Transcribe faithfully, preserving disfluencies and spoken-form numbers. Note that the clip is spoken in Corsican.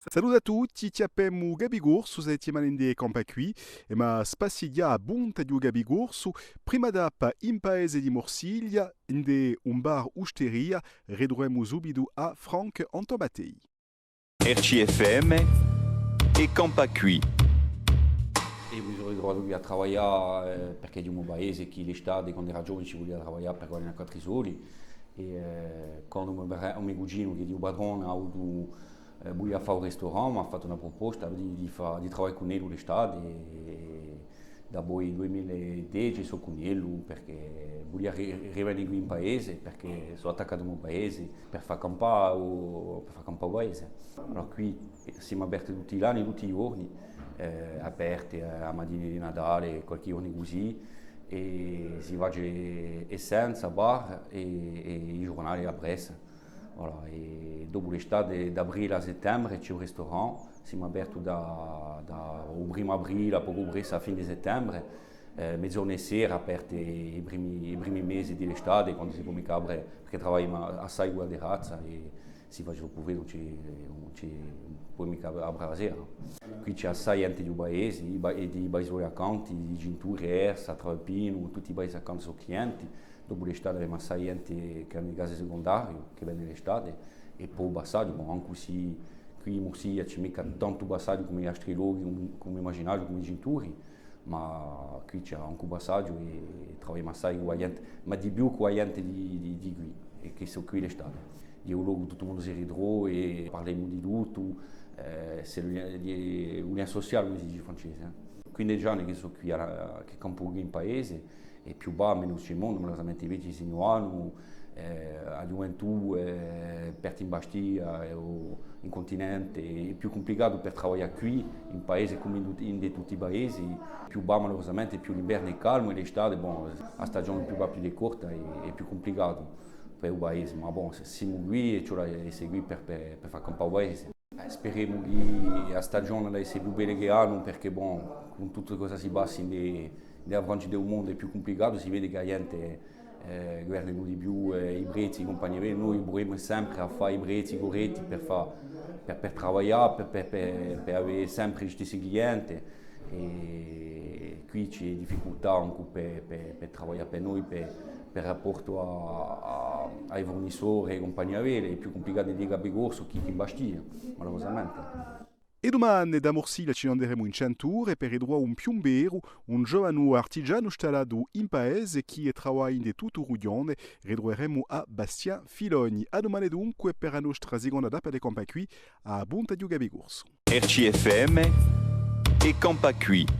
Salute à tutti, chjappemu u Capicorsu, sta settimana ind'è Campà quì, è emu à spassighjà à a punta di u Capicorsu, prima tappa in paese di Morsiglia, ind'è un bar usteria, ritruvemu subitu à Franck Anton Mattei. R C F M è Campà quì. È mi sò ritruvatu quì à travaglià, eh, perchè di u mo paese, chì l'estate, quandu era giovanu, ci vulia travaglià per guadagnà quattru soldi. È, eh, quandu u mo, u mo cuginu, chì hè u patrone, hà avutu, eh, vulia fà un ristorante, m'hà fattu una pruposta di, di fà, di travaglià cun ellu l'estate. È, Dapoi u dui mila è dece sò cun ellu, perchè vulia ri-, rivene quì in paese, perchè sò attaccatu à u mo paese, per fà campà u, per fà campà u paese. Allora quì, eh, simu aperti tutti l'anni, tutti i ghjorni, eh, aperti, eh, a matina di Natale, qualchì ghjornu cusì, è si face essenza, bar è, è i ghjurnali, a pressa. Voilà, è dopu l'estate, d'aprile à settembre, ci hè u ristorante, simu aperti da, da u primu aprile, à pocu pressu à a fine di settembre, eh, meziornu è sera, aperti i primi, i primi mesi di l'estate, quandu si pò micca apre, perchè travagliemu assai cù a terrazza è si face troppu freddu, ùn ci, ùn ci pò micca apre a sera. Quì ci hè assai ghjente di u paese, i pa-, è di i paisoli accanti, di Ginturi, Ersa, Trappinu, tutti i paesi accanti sò clienti. Dopu l'estate avemu assai ghjente chì anu e case secundarie, chì vene l'estate, è po u passaghju, bon, ancu sì quì in Morsiglia ci hè micca tantu passaghju cum'è in altri lochi, cum'è, cum'è imaginasgiu, cum'è Ginturi, ma quì ci hè ancu u passaghju è, è travagliemu assai cù a ghjente, ma di più cù a ghjente di, di, di quì, è chì sò quì l'estate. Hè un locu chì tuttu u mondu si ritrova è parlemu di tuttu, eh, c'est le lien, le, le lien social, cum'è si dice in francese, eh. Quindeci anni chì sò quì, à, chì campu quì in paese, è più và, menu ci hè mondu, malurosamente i vechji si ne vanu, eh, a ghjuventù, eh, parte in Bastia, eh, o in cuntinente, hè più cumplicatu per travaglià quì, in paese, cum'è in tut-, in tutti i paesi, più và, malurosamente, più l'invernu hè calmu è l'estate, bon, a stagione più và più hè corta è, hè più cumplicatu per u paese, ma bon, simu quì è ci vole à esse quì per, per, per fà campà u paese. Eh, speremu chì a stagione hà da esse più bella chè l'annu, perchè, bon, cù tuttu cosa si passa in, in a Francia è u mondu hè più cumplicatu, si vede chì a ghjente, eh, guardanu di più, eh, i prezzi, i cumpagni, noi pruvemu sempre à fà i prezzi curretti per fà, per, per travaglià, per, per, per, per avè sempre i stessi clienti. È quì ci hè difficultà ancu per, per, per travaglià per noi, per, per rapportu à, à, à i furnisori è cumpagni à vele, hè più cumplicatu in Capicorsu chè, chè in Bastia, malurosamente. È dumane da Morsiglia ci n'anderemu in Centuri per ritruvà un piumberu, un giovanu artigianu stallatu in paese chì travaglia in tuttu u rughjone, ritruveremu à Bastien Filoni. À dumane dunque per a nostra seconda tappa di Campà quì, à a punta di u Capicorsu. R C F M è Campà quì.